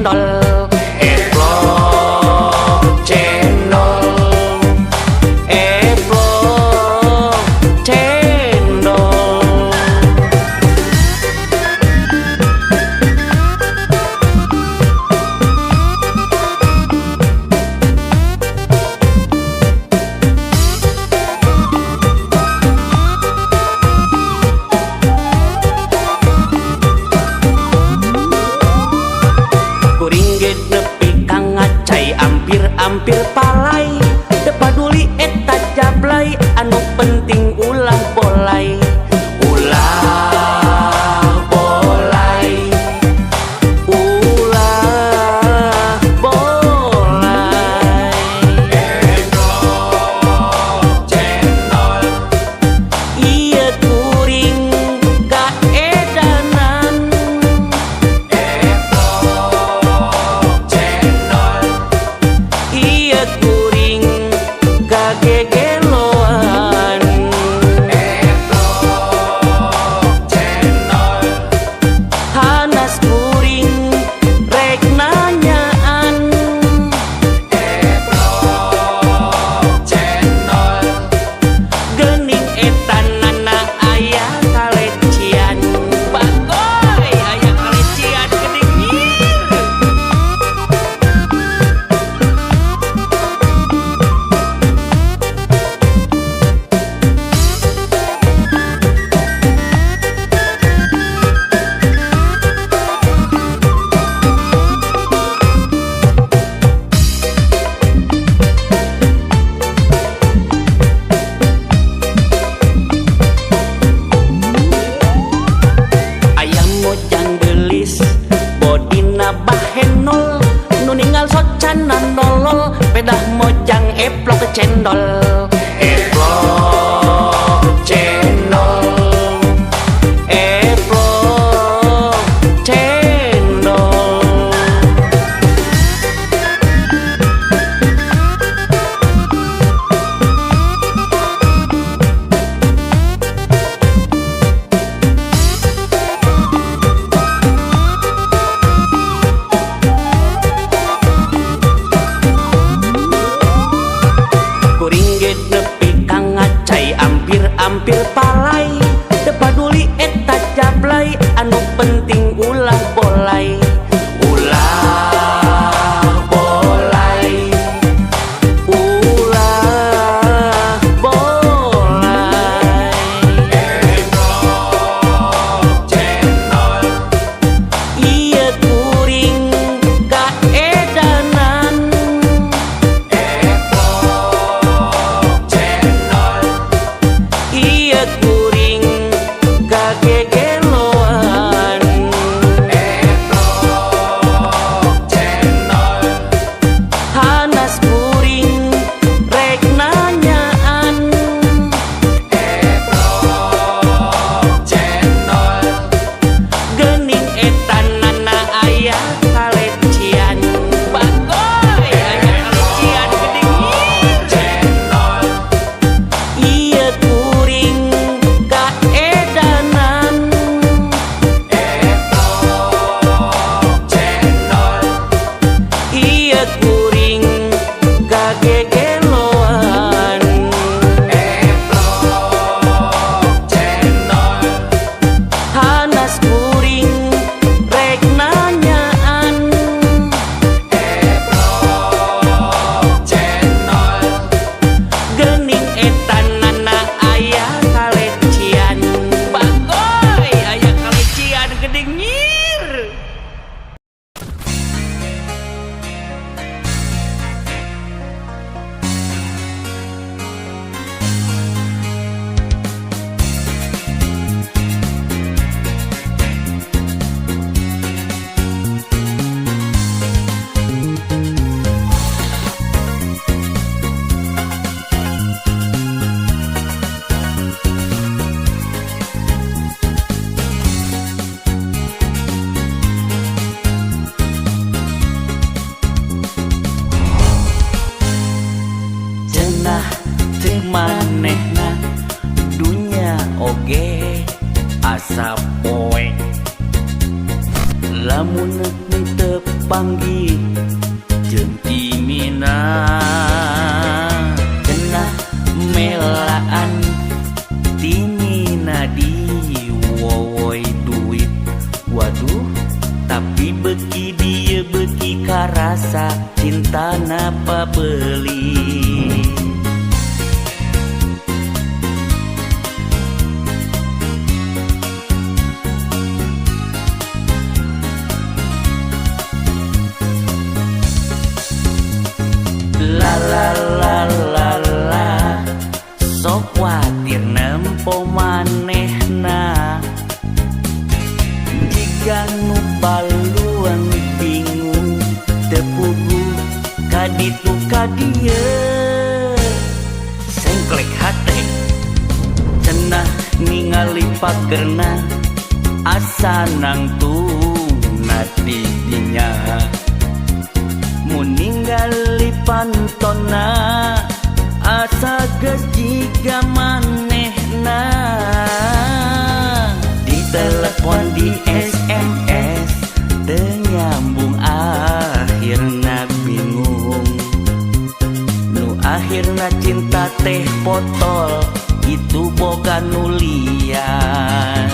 cendol. Eplok cendol, eplok cendol. Kuring ge nepi ka ngacai ampir-ampir palai. Teu paduli eta jablay, anu penting ulah bolai. Ulah bolai, ulah bolai. Eplok cendol, Ieu kuring kaedanan. Eplok cendol, Ieu kuring kagegeloan. Eplok cendol, Hanas kuring rek nanyaan. Eplok cendol, Geuning eta nana aya kalecian. Bagoy aya kalecian geuning nyir. Ayam mojang belis bodina bahenol, nu ninggal socana nolol pedah mojang eplok cendol. Eplok cendol, eplok cendol. Kuring ge nepi ka ngacai ampir-ampir palai. Teu paduli eta jablay, anu penting ulah bolai. Ulah bolai, ulah bolai. Eplok cendol, Ieu kuring kaedanan. Eplok cendol, Ieu kuring kagegeloan. Eplok cendol, Hanas kuring rek nanyaan. Eplok cendol, Geuning eta nana aya kalecian. Bagoy aya kalecian geuning nyir. Cendol, Ieu kuring kaedanan. Eplok cendol, Ieu kuring kagegeloan. Eplok cendol, Hanas kuring rek nanyaan. Eplok cendol, Geuning eta nana aya kalecian. Bagoy aya kalecian geuning nyir. timina. Cenah melaan timina di wowoy duit. Waduh, tapi beki dia beki karasa cinta napa beli. La la la la la, sok kuatir nempo manehna. Jika nu baluang bingung teu puguh kaditu kadieu sengklek hate. Cenah ningali pagerna asa nangtungna di dinya. Mun ningali pantona asa geus jiga manehna. Di telepon di SMS teu nyambung akhirna bingung. Nu akhirna cinta teh potol itu boga nulian.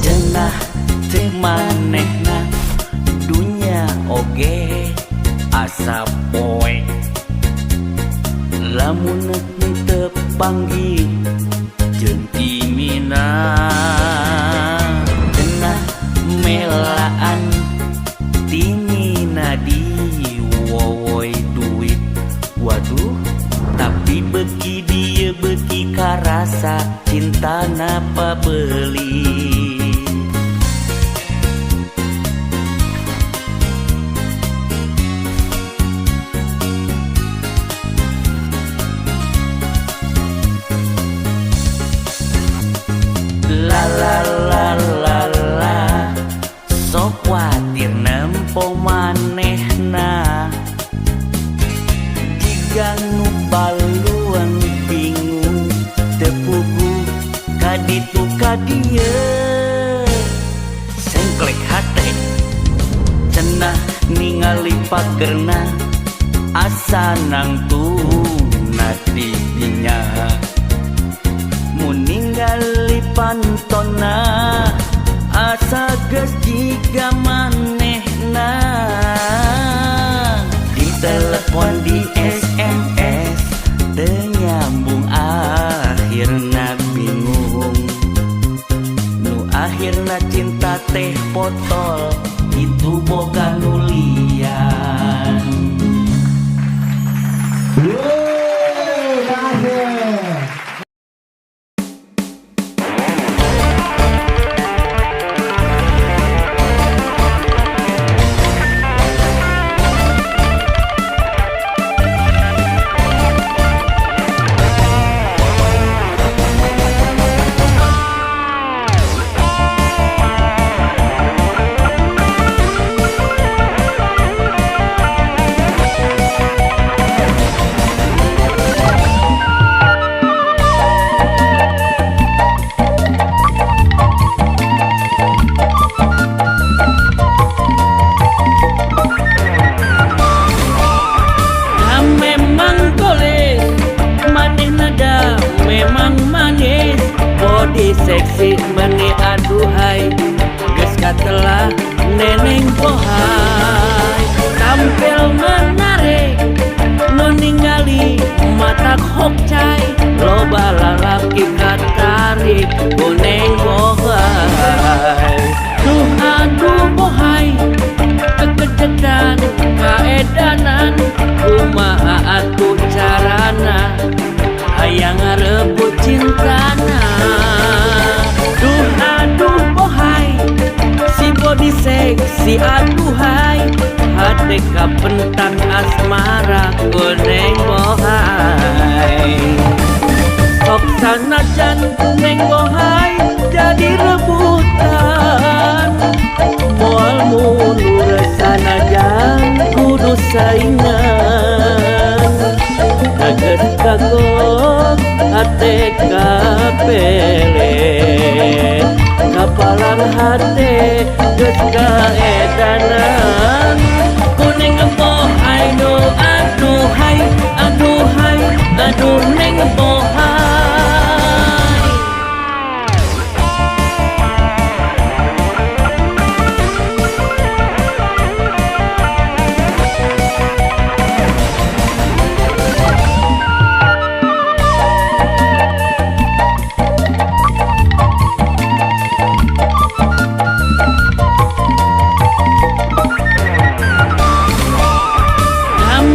Cenah teu manehna dunya oge asa poek. Lamun teu panggih jeung timina. Cenah melaan timina di wowoy duit. Waduh, tapi beki dia beki karasa cinta napa beli. La la la la la, sok kuatir nempo manehna. Jiga nu baluang bingung teu puguh kaditu kadieu sengklek hate. Cenah ningali pagerna asa nangtungna di dinya. Mun ningali pantona asa geus jiga manehna. Di telepon di SMS teu nyambung akhirna bingung. Nu akhirna cinta teh potol itu boga nulian. Yeay, Kang Asep. Da memang goles maneh nada memang manis body seksi meni aduhai geus katelah neneng bohai. Tampil menarik nu ningali mata hokcai loba lalaki katarik ku neng bohai. Duh aduh bohai kekejetan kaedanan kumaha atuh carana hayang ngarebut cintana. Duh aduh bohai si body seksi aduhai hate kapentang asmara ku neng bohai. sanajan neng bohai jadi rebutan. Moal mundur sanajan kudu saingan. Geus kagok hate kapele, kapalang hate geus kaedanan. Kuning bohai do aduh hai, aduh hai, aduh neng bohai.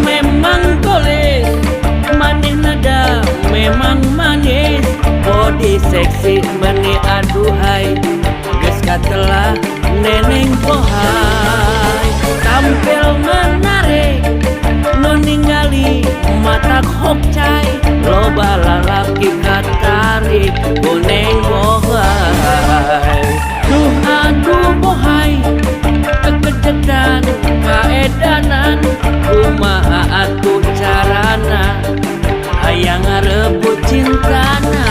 Memang boleh manis nada, memang manis body seksi meni aduhai, geus katelah neneng bohai. Tampil menarik nu ningali mata hokcai, loba lalaki katarik ku neng bohai. Duh aduh bohai, kekejetan kaedanan, kumaha atuh carana hayang ngarebut cintana.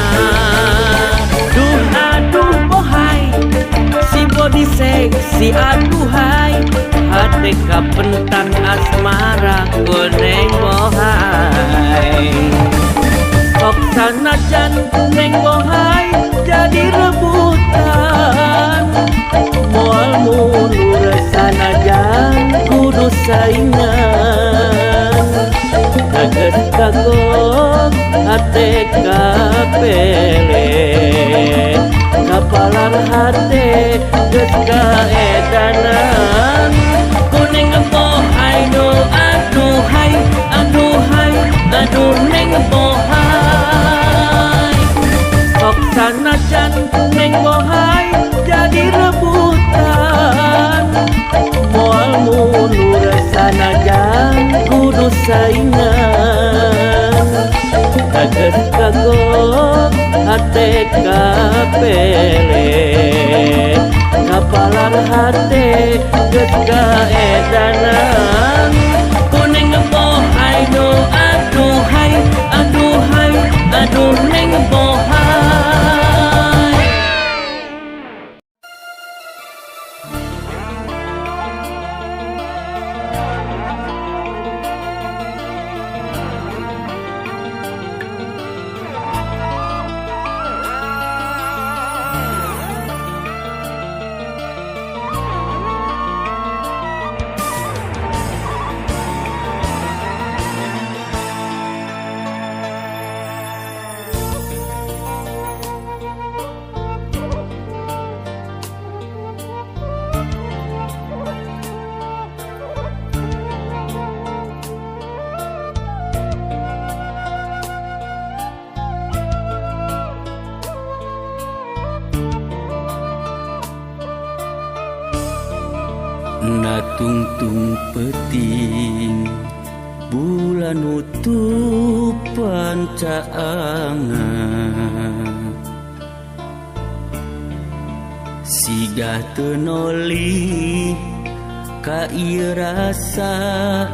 Duh aduh bohai, si body seksi aduhai, hate kapentak asmara ku neng bohai. Sok sanajan neng bohai jadi rebutan. Moal mundur sanajan kudu saingan. Geus kagok hate kapele, kapalang hate geus kaedanan. Kuning bohai do aduh hai, aduh hai, aduh neng bohai. Sok sanajan neng bohai jadi rebutan. Moal mundur sanajan kudu saingan. Geus kagok hate kapele, kapalang hate geus kaedanan. Kuning bohai do aduh hai, aduh hai, aduh neng bohai. Natungtung peting bulan nutup pancaangan, sigah tenoli ka ieu rasa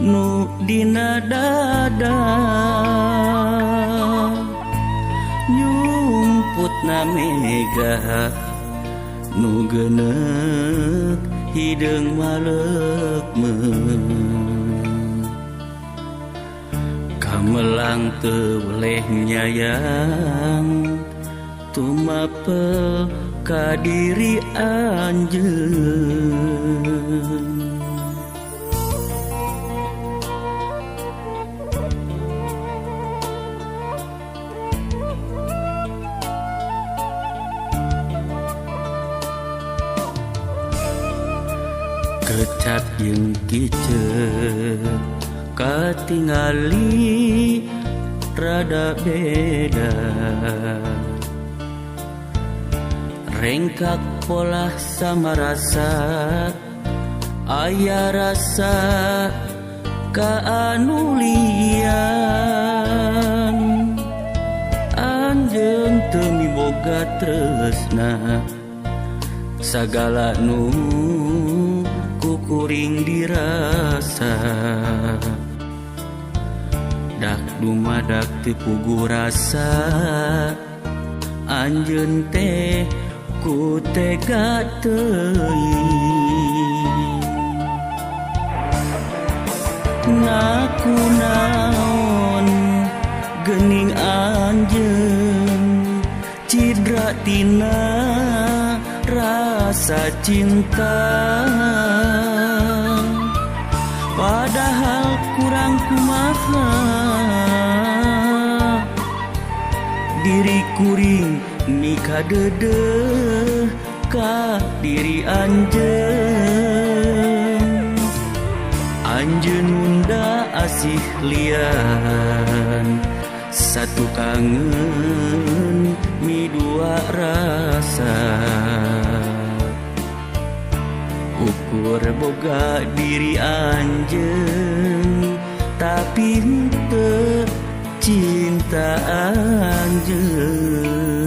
nu dina dada, nyumputna mega nu geuneuk hideung maleukmeun. Kamelang teu weleh nyayang tumapel ka diri anjeun. Kecap jeung kicep katingali rada beda, rengkak pola sama rasa aya rasa kaanulian. Anjeun teu boga tresna. Sagala nu kukuring dirasa, dak dumadak teu puguh rasa. Anjeun teh ku tega teuing. Ngaku naon geuning anjeun, cidra tina rasa cinta. Padahal kurang kumaha, diri kuring mikadeudeeh ka diri anjeun. Anjeun nunda asih lian, satu kangen mi dua rasa. Ukur boga diri anjeun, tapi henteu cinta anjeun.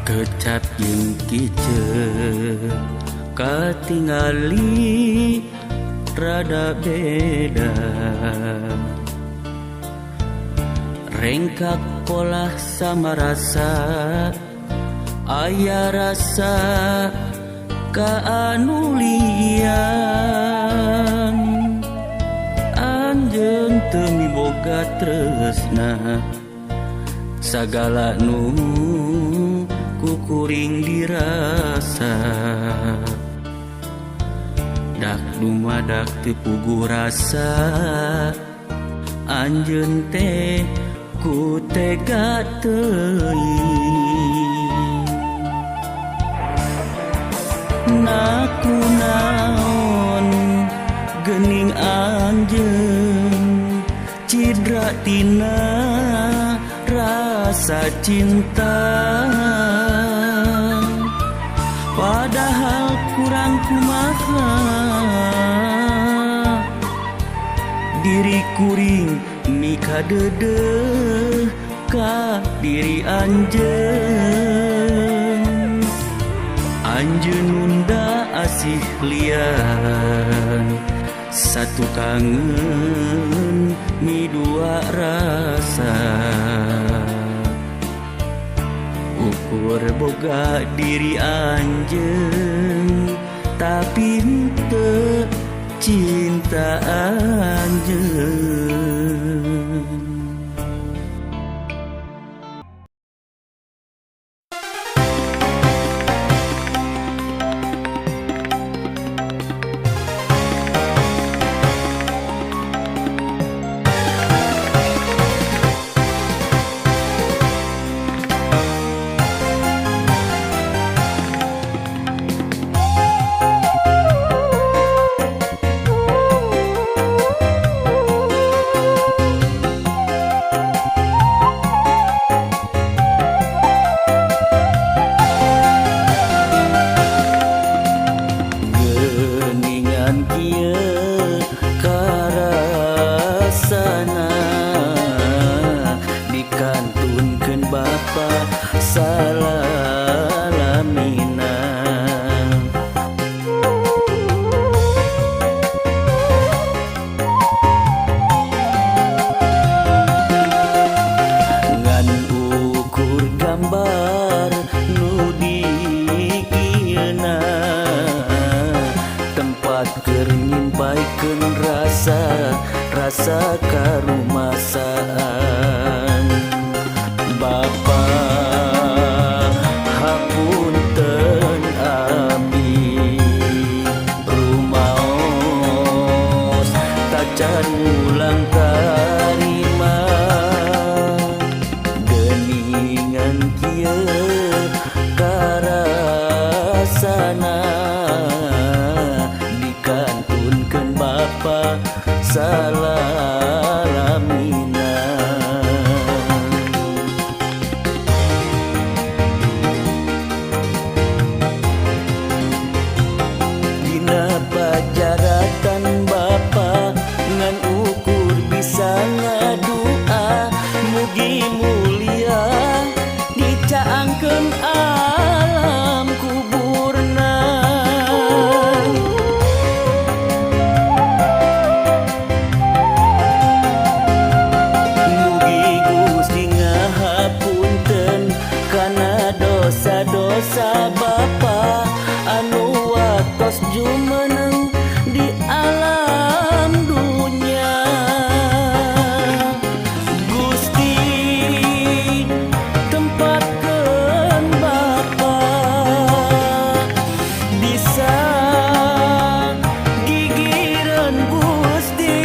Kecap jeung kice katingali rada beda, rengkak pola sama rasa, aya rasa kaanulian. Anjeun teu miboga tresna, sagala nu kukuring dirasa. Dak dumadak teu puguh rasa, anjeun teh ku tega teuing. Naku naon geuning anjeun, cidra tina rasa cinta. Padahal kurang kumaha, diri kuring mikadeudeeh ka diri anjeun. Anjeun nunda asih lian, satu kangen mi dua rasa. Ukur boga diri anjeun, tapi henteu cinta anjeun. Geuningan kieu karasana, dikantunkeun bapa salalamina. Ngan ukur gambar nu dikieuna, tempat keur nyimpan nyampaikeun rasa rasa karumasaan. Bapa hapunten abdi rumaos tacan mulang tarima geningan kieu karasana dikantunkeun Bapa salalamina. Dina pajaratan Bapa ngan ukur bisa ngadua mugi mulia dicaangkeun alam kuburna. Mugi Gusti ngahapunten kana dosa-dosa Bapa anu watos jumeneng di alam dunya. Gusti tempatkeun Bapa bisa gigireun Gusti.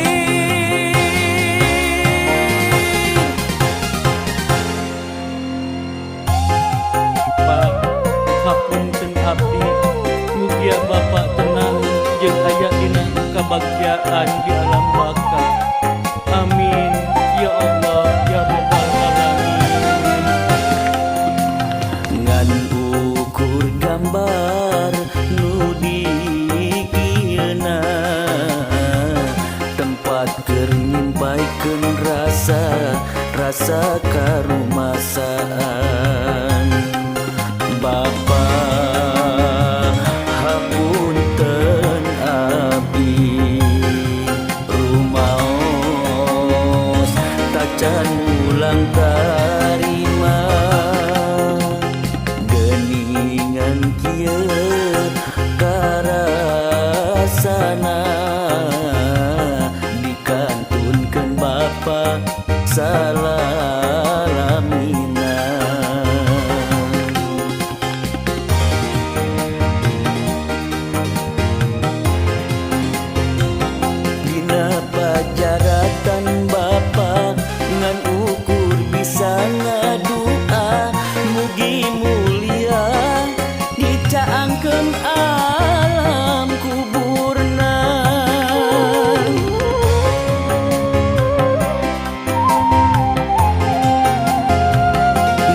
Pak hapunten abdi, mugia Bapak tenang jeung aya dina kabagjaan di alam baka. Amin ya Allah ya Rabbal alamin. Ngan ukur gambar nu dikieuna tempat keur nyampaikeun rasa rasa karumasaan. Bapa hapunten abdi rumaos tacan mulang tarima geningan kieu karasana dikantunkeun Bapa salalamina. Dina pajaratan Bapa ngan ukur bisa ngadua mugi mulia dicaangkeun alam kuburna.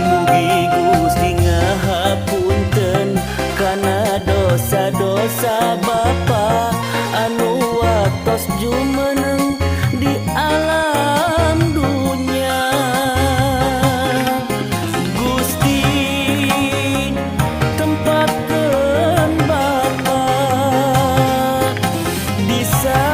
Mugi Gusti ngahapunten kana dosa-dosa Bapa anu watos jumeneng di alam dunya. Gusti tempatkeun Bapa bisa